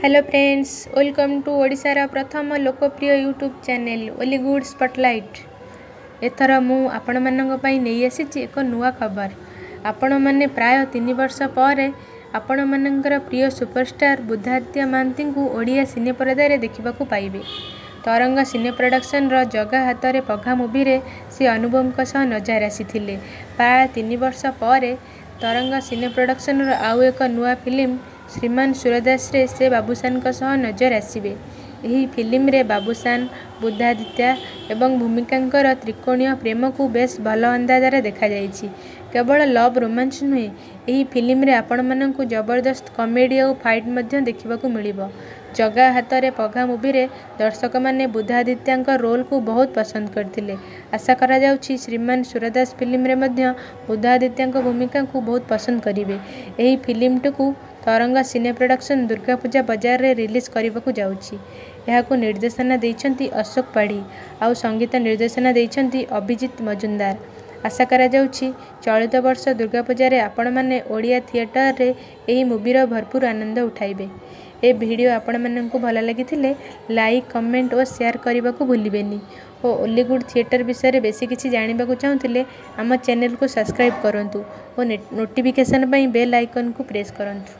Hello friends, welcome to ଓଡ଼ିଶାର ପ୍ରଥମ ଲୋକପ୍ରିୟ ୟୁଟ୍ୟୁବ୍ ଚ୍ୟାନେଲ୍ ଓଲିଗୁଡ଼ ସ୍ପଟଲାଇଟ୍। ଏଥର ମୁଁ ଆପଣମାନଙ୍କ ପାଇଁ ନେଇ ଆସିଛି ଏକ ନୂଆ ଖବର। ଆପଣମାନେ ପ୍ରାୟ 3 ବର୍ଷ ପରେ ଆପଣମାନଙ୍କର ପ୍ରିୟ ସୁପରଷ୍ଟାର ବୁଦ୍ଧାଦିତ୍ୟ ମହାନ୍ତିଙ୍କୁ ଓଡ଼ିଆ ସିନେ ପରଦାରେ ଦେଖିବାକୁ ପାଇବେ। ତରଙ୍ଗ ସିନେ ପ୍ରଡକ୍ସନର ଜଗା ହାତରେ ପଘା ମୁଭିରେ ସେ ଅନୁପମଙ୍କ ସହ ନଜର ଆସିଥିଲେ। ପ୍ରାୟ 3 ବର୍ଷ ପରେ ତରଙ୍ଗ ସିନେ ପ୍ରଡକ୍ସନର ଆଉ ଏକ ନୂଆ ଫିଲ୍ମ ଶ୍ରୀମାନ ସୁରଦାସରେ ସେ ବାବୁସାନଙ୍କ ସହ ନଜର ଆସିବେ। ଏହି ଫିଲ୍ମରେ ବାବୁସାନ, ବୁଦ୍ଧାଦିତ୍ୟ ଏବଂ ଭୂମିକାଙ୍କର ତ୍ରିକୋଣୀୟ ପ୍ରେମକୁ ବେଶ୍ ଭଲ ଅନ୍ଦାଜରେ ଦେଖାଯାଇଛି। କେବଳ ଲଭ୍ ରୋମାନ୍ସ ନୁହେଁ, ଏହି ଫିଲ୍ମରେ ଆପଣମାନଙ୍କୁ ଜବରଦସ୍ତ କମେଡି ଆଉ ଫାଇଟ୍ ମଧ୍ୟ ଦେଖିବାକୁ ମିଳିବ। ଜଗା ହାତରେ ପଘା ମୁଭିରେ ଦର୍ଶକମାନେ ବୁଦ୍ଧାଦିତ୍ୟଙ୍କ ରୋଲକୁ ବହୁତ ପସନ୍ଦ କରିଥିଲେ। ଆଶା କରାଯାଉଛି ଶ୍ରୀମାନ ସୁରଦାସ ଫିଲ୍ମରେ ମଧ୍ୟ ବୁଦ୍ଧାଦିତ୍ୟଙ୍କ ଭୂମିକାକୁ ବହୁତ ପସନ୍ଦ କରିବେ। ଏହି ଫିଲ୍ମଟିକୁ ତରଙ୍ଗ ସିନେ ପ୍ରଡକ୍ସନ ଦୁର୍ଗାପୂଜା ବଜାରରେ ରିଲିଜ୍ କରିବାକୁ ଯାଉଛି। ଏହାକୁ ନିର୍ଦ୍ଦେଶନା ଦେଇଛନ୍ତି ଅଶୋକ ପାଢ଼ୀ ଆଉ ସଙ୍ଗୀତ ନିର୍ଦ୍ଦେଶନା ଦେଇଛନ୍ତି ଅଭିଜିତ ମଜୁମଦାର। ଆଶା କରାଯାଉଛି ଚଳିତ ବର୍ଷ ଦୁର୍ଗାପୂଜାରେ ଆପଣମାନେ ଓଡ଼ିଆ ଥିଏଟରରେ ଏହି ମୁଭିର ଭରପୁର ଆନନ୍ଦ ଉଠାଇବେ। ଏ ଭିଡ଼ିଓ ଆପଣମାନଙ୍କୁ ଭଲ ଲାଗିଥିଲେ ଲାଇକ୍, କମେଣ୍ଟ ଓ ସେୟାର କରିବାକୁ ଭୁଲିବେନି ଓ ଓଲିଗୁଡ଼ ଥିଏଟର ବିଷୟରେ ବେଶୀ କିଛି ଜାଣିବାକୁ ଚାହୁଁଥିଲେ ଆମ ଚ୍ୟାନେଲକୁ ସବସ୍କ୍ରାଇବ୍ କରନ୍ତୁ ଓ ନୋଟିଫିକେସନ୍ ପାଇଁ ବେଲ୍ ଆଇକନ୍କୁ ପ୍ରେସ୍ କରନ୍ତୁ।